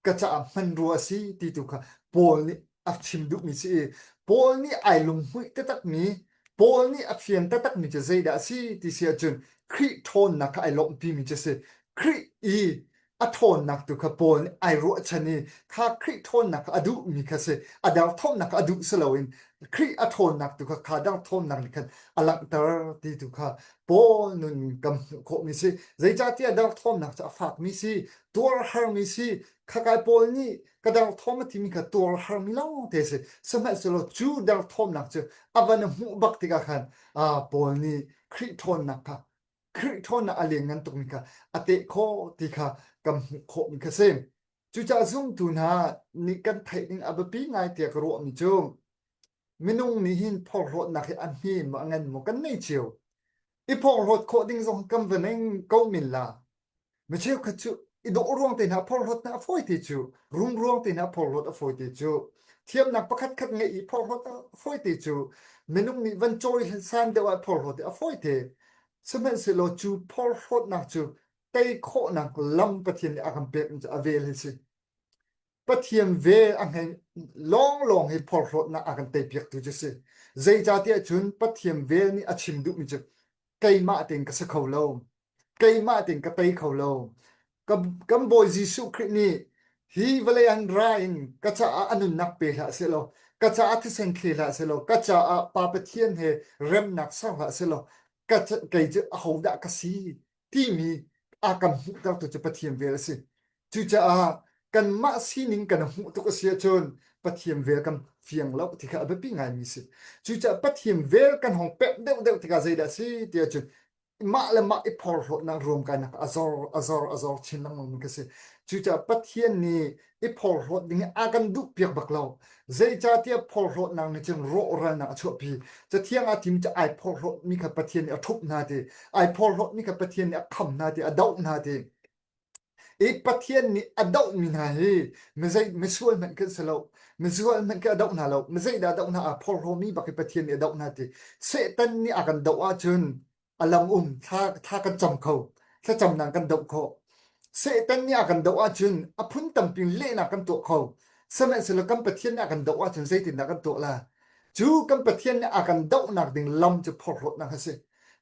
ka caah hmanrua a si ti tu kha Paul nih A chim duhmi si i Paul nih ai lunghmuih taktakmi, Paul nih a fian taktakmi cu zeidah a si ti si ahcun Khrih ṭhawnnak kha ai lawmhpimi cu a si. Khrih i a ṭhawnnak tu kha Paul nih ai ruahchan i kha Khrih ṭhawnnak kha a duhmi kha a si. A derthawmnak kha a duh si loin Khrih a ṭhawnnak tu kha kha derthawmnak nih khan a langhter ti tu kha Paul nun kan hmuh khawhmi si. Zeicahtiah derthawmnak cu a fakmi si, tuar harmi si. Khakai Paul nih ka derthawm a timi kha tuar harmi lawngte a si. Sihmanhsehlaw cu derthawmnak cu a van hmuh bak tikah khan Paul nih Khrih ṭhawnnak kha Khrih ṭhawnnak a lianngan tukmi kha a teh khawh ti kha kan hmuh khawhmi kha si. Cucaah zumtu hna nih kan theih ding a biapi ngai tiah ka ruahmi cu minung nih hin phorhlawtnak hi a hme maw a ngan maw kan nei cio. I phorhlawt khawh ding zong kan va neng ko men la. Mi cheukhat cu i dawh ruang te hna phorhlawt hna a fawi te cu, rum ruang te hna phorhlawt a fawi te cu, thiamnak pakhat khat ngeih i phorhlawt a fawi te cu, minung nih van cawi san deuh ah phorhlawt a fawi te. Sihmanhsehlaw cu phorhlawtnak cu tei khawhnak lam Pathian nih a kan pek mi cu a vel hi si. Pathian vel a hngen lawnglawng hi phorhlawtnak a kan teipiaktu cu si. Zeicahtiah cun Pathian vel nih a chim duhmi cu keimah tein ka si kho lo. Keimah tein ka tei kho lo. Kan Bawi Jesuh Khrih nih hi vawlei an ra in ka caah a nunnak pe hlah sehlaw, ka caah thisen thli hlah sehlaw, ka caah Pa Pathian he remnak ser hlah sehlaw, ka, kei cu ahodah ka si timi a kan hmuhtertu cu Pathian vel a si. Cucaah kanmah sining kan hmuh tuk a si ahcun Pathian vel kan fiang lo ti kha a biapi ngaimi a si. Cucaah Pathian vel kan hong pemh deuhdeuh tikah zeidah a si ti ahcun mah le mah i phorhlawtnak ruamkainak a zor a zor a zor chin lengmang mi ka si. Cucaah Pathian nih i phorhlawt ding hi a kan duh piak bak lo. Zeicahtiah phorhlawtnak nih cun rawhralnak a chuahpi. Cathiang ah tim cu ai phorhlawt mi kha Pathian nih a ṭhup hna ti, ai phorhlawt mi kha Pathian nih a kham hna ti, a doh hna ti. I Pathian nih a dohmi hna hi mizei misual hmanh kan si lo. Misual hmanh khi a doh hna lo. Mizeidah a doh hna? Aa phorhlawmi bak hi Pathian nih a doh hna ti. Satan nih a kan doh ahcun a lam um thla, thla kan cam kho. Thlacamnak kan doh khawh. Satan nih a kan doh ahcun a phun tampi lehnak kan tuah kho. Sihmanhsehlaw kan Pathian nih a kan doh ahcun zeitindah kan tuah la? Cu kan Pathian nih a kan dohnak ding lam cu phorhlawtnak a si.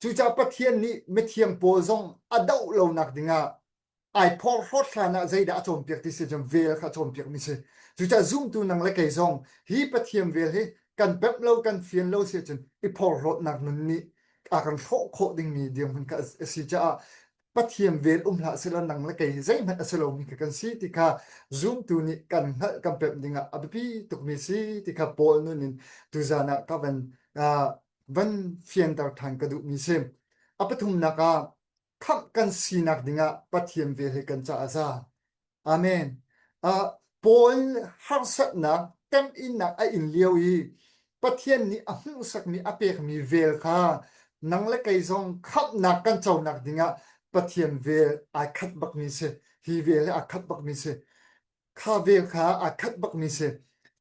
Cucaah Pathian nih mithiang pawl zong a doh lonak dingah ai phorhlawt hlan ah zeidah a cawnpiak ti si cun vel kha a cawnpiakmi si. Cucaah zumtu nang le kei zong hi Pathian vel hi kan pemh lo kan fian lo si ahcun i phorhlawtnak nun nih a kan hrawh khawh dingmi dirhmun kha a si caah Pathian vel um hlah sehlaw nang le kei zeihmanh a si lomi kha kan si ti kha zumtu nih kan hngalh kan pemh dingah a biapi tukmi si ti kha Paul nun in tuzan ah ka van van fianter ṭhan ka duhmi si. A pathumnak ah khamh kan sinak dingah Pathian vel hi kan caah a za. Amen. Uh, Paul harsatnak temhinnak a in lio i Pathian nih a hmuhsakmi a pekmi vel kha nang le kei zong khamhnak kan conak dingah Pathian vel ai khat bakmi si. Hi vel hi aa khat bakmi si. Kha vel kha aa khat bakmi si.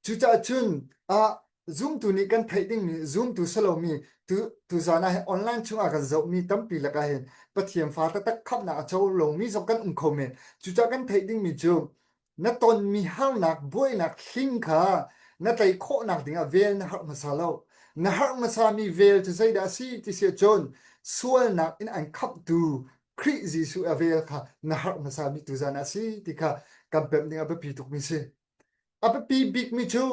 Cucaah cun ah zumtu nih kan theih dingmi zumtu si lomi tu tuzaan ah hin online chungah kan zohmi tampi lakah hin Pathian fa taktak khamhnak a co lomi zong kan um kho men. Cucaah kan theih dingmi cu na tonmi harnak buainak hling kha na tei khawhnak dingah vel na harh hmasa lo. Na harh hmasami vel cu zeidah a si ti si ahcun sualnak in an khamhtu Khrih Jesuh a vel kha na harh hmasami tuzaan ah a si ti kha kan pemh ding a biapi tukmi si. A biapi bikmi cu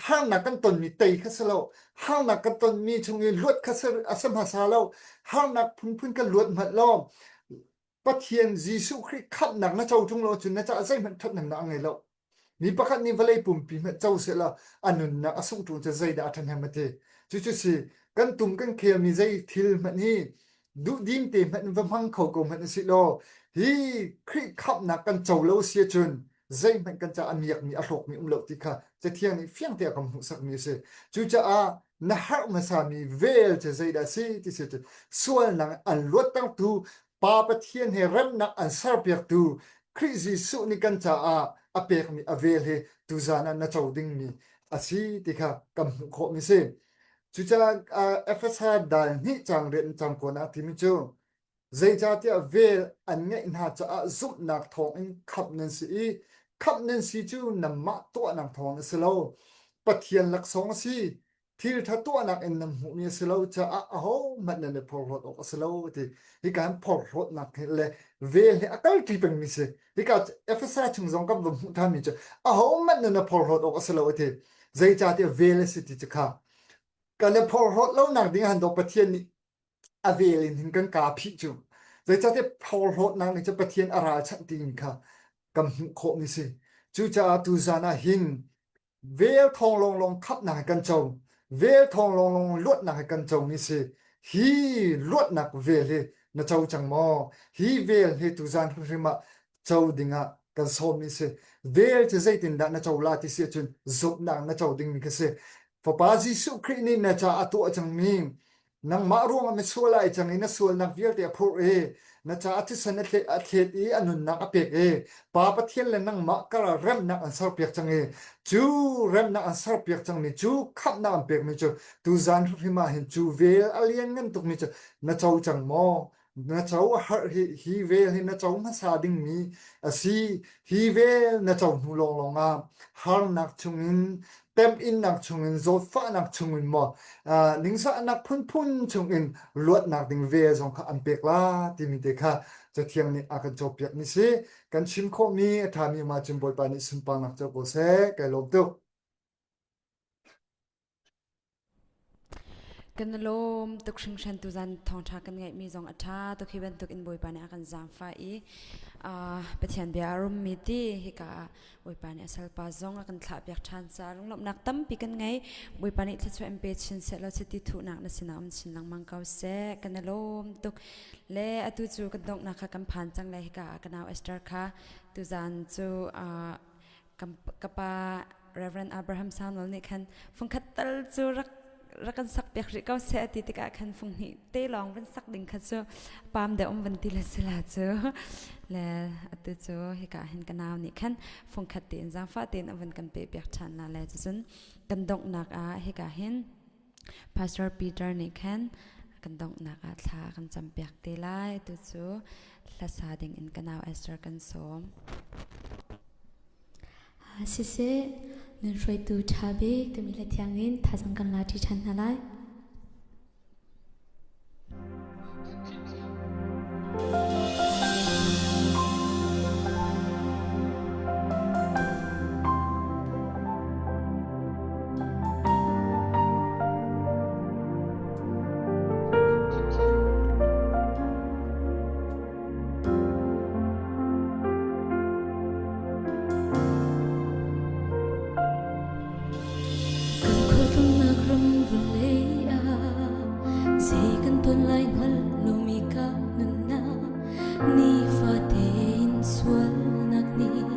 harnak kan tonmi tei kha si lo. Harnak kan tonmi chung i luat kha a si hmasa lo. Harnak phunphun kan luat hmanh lo. Pathian Jesuh Khrih khamhnak na co ṭung lo cun na caah zeihmanh ṭhathnemnak a ngei lo. Mi pakhat nih vawlei pumpi hmanh co sehla a nunnak a sungh ṭung cu zeidah a ṭhahnem a ti. Cucu si kan tum kan khelmi zei thil hmanh hi duhdim te hmanh va hmang kho ko hmanh usih law hi Khrih khamhnak kan co lo si ahcun zeihmanh kan caah a miakmi a hlawkmi um lo ti kha Cathiang nih fiang te a kan hmuhsakmi a si. Cucaah na harh hmasami vel cu zeidah a si ti si cu sualnak an luattertu Pa Pathian he remnak an serpiaktu Khrih Jesuh nih kan caah a pekmi a vel hi tuzaan ah na co dingmi a si ti kha kan hmuh khawhmi si. Cucaah Efesa dal hnih caang rian cang kawn ah timi cu zeicahtiah vel an ngeih hna caah zumhnak thawngin khamh nan si i. Khamh nan si cu nanmah tuahnak thawng a si lo. Pathian laksawng a si. Thil ṭha tuahnak in nan hmuhmi a si lo caah ahohmanh nan i phorhlawt awk a si lo a ti. Hika hin phorhlawtnak hi le vel hi a kalṭi pengmi si. Hika Efesa chung zong kan va hmuh ṭhanmi cu ahohmanh nan i phorhlawt awk a si lo a ti. Zeicahtiah vel a si ti cu kha kan i phorhlawt lonak ding han dawh Pathian nih a vel in hin kan kaa phih cu. Zeicahtiah phorhlawtnak nih cun Pathian a ralchanh ti kha kan hmuh khawhmi si. Cucaah tuzan ah hin vel thawng lawnglawng khamhnak he kan co. Vel thawng lawnglawng luatnak he kan comi si. Hi luatnak vel hi na co cang maw? Hi vel hi tuzan hrimhrim ah co dingah kan sawmmi si. Vel cu zeitindah na co la ti si ahcun zumhnak na co dingmi kha si. Fapa Jesuh Khrih nih na caah a tuah cangmi Nangmah ruangah misual ah i cang i na sualnak vialte a phurh i na caah thisen a thlet i a nunnak a pek i Pa Pathian le nangmah karah remnak an serpiak cang i cu remnak an serpiak cangmi cu khamhnak an pekmi cu tuzan hrimhrim ah hin cu vel a lianngan tukmi cu na co cang maw? Na co a harh hi hi vel hi na co hmasa dingmi a si. Hi vel na co hnu lawnglawng ah harnak chungin temhinnak chungin zawtfahnak chungin maw ningzahnak phunphun chungin luatnak ding vel zong kha an pek la timi te kha Cathiang nih a kan cawnpiakmi si. Kan chim khawhmi a ṭhami mah cun Bawipa nih sunparnak co ko seh. Kai lawm tuk. Kan i lawm tuk hringhran tuzan thawngṭha kan ngeihmi zong a ṭha tuk hi bantuk in Bawipa nih a kan zaangfah i Pathian bia a rummi ti hika ah Bawipa nih a salpa zong a kan thlahpiak ṭhan caah lunglawmhnak tampi kan ngei. Bawipa nih thluachuah in pe chin seh law chiti thuhnak na sinah um chin lengmang ko seh. Kan i lawm tuk. Le atu cu kan donghnak kha kan phan cang le hika ah ka nau Esther kha tuzan cu ka pa Reverend Abraham Samuel nih khan fungkhat tal cu rak rak kan sak piak rih ko seh ti tikah khan fung hnih te lawng van sak ding kha cu pam deuh um van ti le sila cu le atu cu hika hin ka nau nih khan fungkhat tein zaangfah tein a van kan pe piak ṭhan la le cucun kan donghnak ah hika hin Pastor Peter nih khan kan donghnak ah thla kan campiak te lai tu cu hlasa ding in ka nau Esther kan sawm. Siseh, nun hruaitu ṭha bik timi hla thiang in thazaang kan la ṭi ṭhan hna lai. Kan khualtlawnnak ram vawlei ah zei kan tuan lai hngal lomi ka nunnak nifate in sualnak nih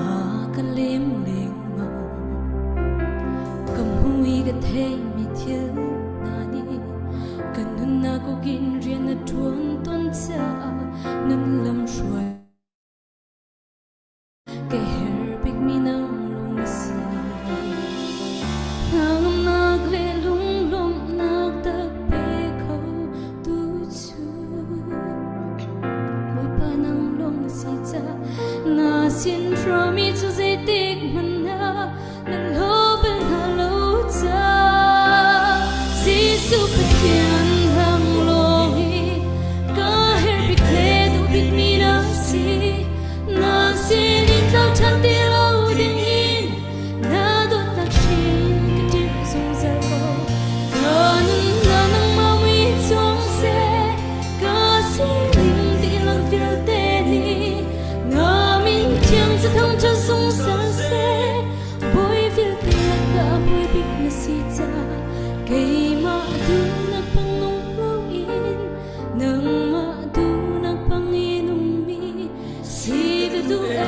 a ka lem lengmang. Ka hmu i ka theimi thil hna nih ka nunnak ukin rian a ṭuan tawn caah nun lam hruai Ka herh bikmi nang lung na si. Hnangamnak le lunglawmhnak tak pe kho tu cu Bawipa nang lawng na si caah na sin hrawmi cu zeitik hmanh ah na hlaw bal hna lo caah Jesuh Pathian nang lawng hi ka herh bik le duh bikmi na si. Na sinin tlau ṭhan ti lo dingin na dawtnak hrin ka timh zungzal ko. Ka nunnak nangmah mui chuang seh, ka sining dihlak vialte nih na min thiang cu thangṭhat zungzal seh. Bawi vialte lakah bawi bik na si caah keimah duhnak bang nung loin nangmah duhnak bang in ummi si ka duh ee.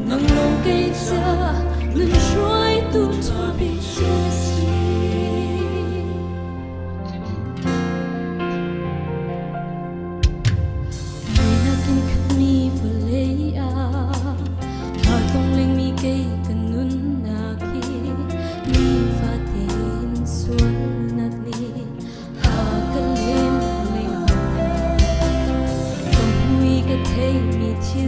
Nang lawng kei ca nun hruaitu ṭha bik cu na si. Muihnak in khatmi vawlei ah aa tlonglengmi kei ka nunnak hi nifate in sualnak nih a ka lem lengmang. Ka mui ka theimi thil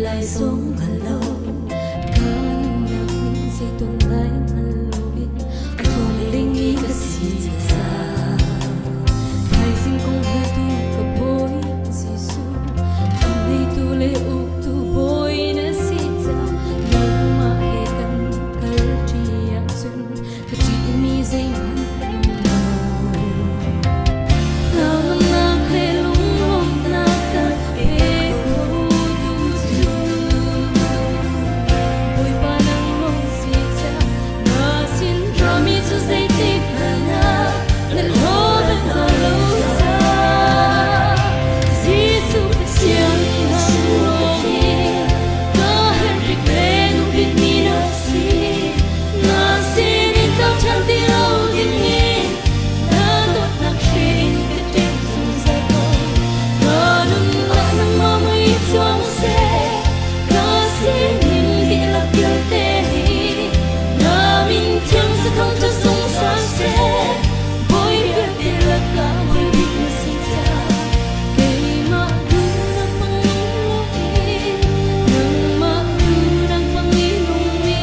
lai zong hngal lo Ka nunnak ning zeiton lai hngal loin a tlawng ka si ca Thaizing kong hngaltu ka bawi Jesuh neitu le uktu bawi na si ca nangmah he kan kal ṭi ahcun ka ṭihmi zeihmanh um lo. Hnangamnak le lunglawmhnak ka pe khotu cu Bawipa nang lawng si ca na sin rami cu zeitik hmanh ah na hlaw bal hna lo ca Jesuh Pathian nang lawng hi ka herh bik le nung bikmi na si Na sinin tlau ṭhan ti lo dingin na dawtnak hrin ka ṭem zungzal ko. Ka nunnak nangmah mui cuang seh, ka sining dihlak vialte hi na min thiang cathang cu zungzal seh. Bawi vialte lakah bawi bik na si caah keimah duhnak pangin loin nangmah duhnak pangin nungmi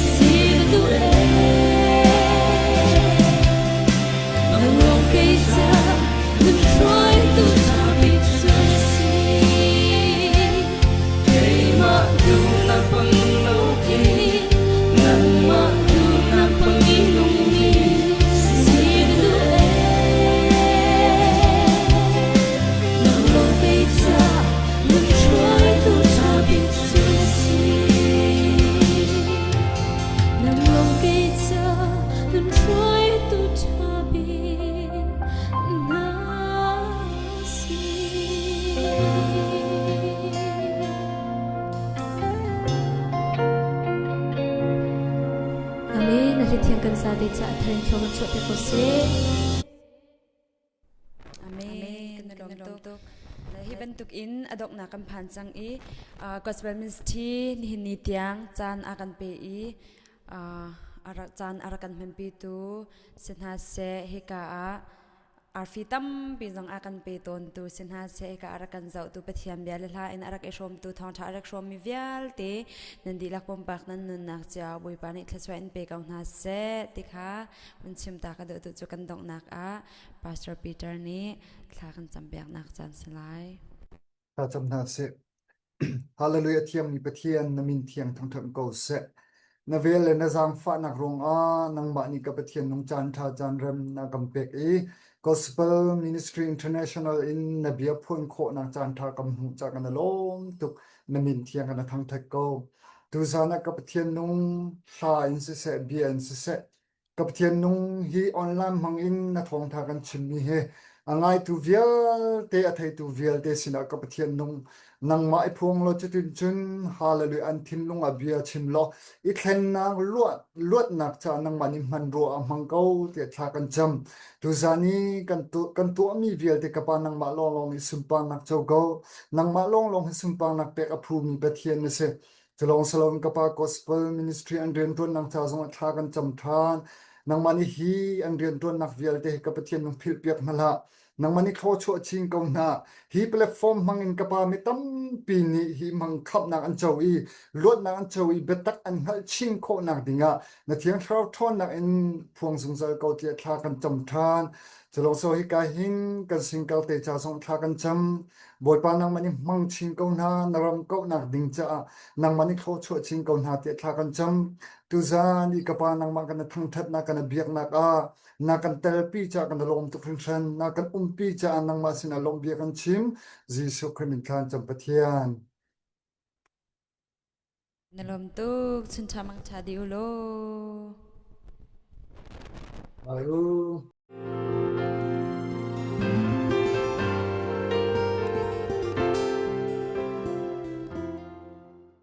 si ka duh ee. Nang lawng kei ca nun hruaitu ṭha bik cu na si. Keimah duhnak pangin loin nangmah duhnak pangin nungmi si ka duh ee. Nang lawng kei ca nun hruaitu ṭha bik cu na si. Nang lawng kei ca nun hruaitu ṭha bik na si. Amen. A thiang kan sa te ca a tharin thlo kan chuah piak ko seh. Amen. Kan i lawm tuk. Hi bantuk in a donghnak kan phan cang i Gospel Ministry nihin ni tiang caan a kan pe i caan a rak kan hmanpitu si hna seh hika ah arfi tampi zong a kan pe tawntu si hna seh hika a rak kan zohtu Pathian bia le hla in a rak i hrawmtu thawngṭha a rak hrawmmi vialte nan dihlak pumpak nan nunnak cio Bawipa nih thluachuah in pe ko hna seh ti kha hun chim ta ka duh tu cu kan donghnak ah Pastor Peter nih thla kan campiaknak caan si lai. Thla cam hna sih. Hallelujah thiammi Pathian na min thiang thangṭhat ko seh. Na vel le na zaangfahnak ruangah nangmah nih ka Pathian nung caan ṭha caan rem na kan pek i Gospel Ministry International in na bia phuan khawhnak caan ṭha kan hmuh ca kan i lawm tuk. Na min thiang kan thangṭhat ko. Tuzan ah ka Pathian nung hla in siseh bia in siseh Ka Pathian nung hi online hmang in na thawngtha kan chimmi hi a ngaitu vialte a theitu vialte sinah ka Pathian nung nangmah i phuang law cutin cun hallelujah an thinlung ah bia chim law i thlennak luatnak caah nangmah nih hman rua ah hmang ko tiah thla kan cam tuzan i kan kan tuahmi vialte ka pa nangmah lawnglawng nih sunparnak co ko nangmah lawnglawng hi sunparnak pek a phumi Pathian na si Culawng siloin ka pa Gospel Ministry an rianṭuannak ca zongah thla kan cam ṭhan. Nangmah nih hi an rianṭuannak vialte hi ka Pathian nung philhpiak hna hlah. Nangmah nih thluachuah chin ko hna. Hi platform hmangin ka pa mi tampi nih hi hmang khamhnak an co i luatnak an co i biatak an hngalh chin khawhnak dingah na Thiang Thlarau ṭhawnnak in phuang zungzal ko tiah thla kan cam ṭhan. Culawng so hika hin kan singkal te ca zong thla kan cam. Bawipa nangmah nih hmang chin ko hna, na ram kauhnak ding caah nangmah nih thluachuah chin ko hna tiah thla kan cam. Tuzan i ka pa nangmah kan thangṭhatnak kan biaknak ah na kan telpi caah kan lawm tuk hringhran, na kan umpi caah nangmah sinah lawmhbia kan chim. Jesuh Khrih min thla cam Pathian. Na lawm tuk, chun ṭha mang ṭha dih u law. Aru.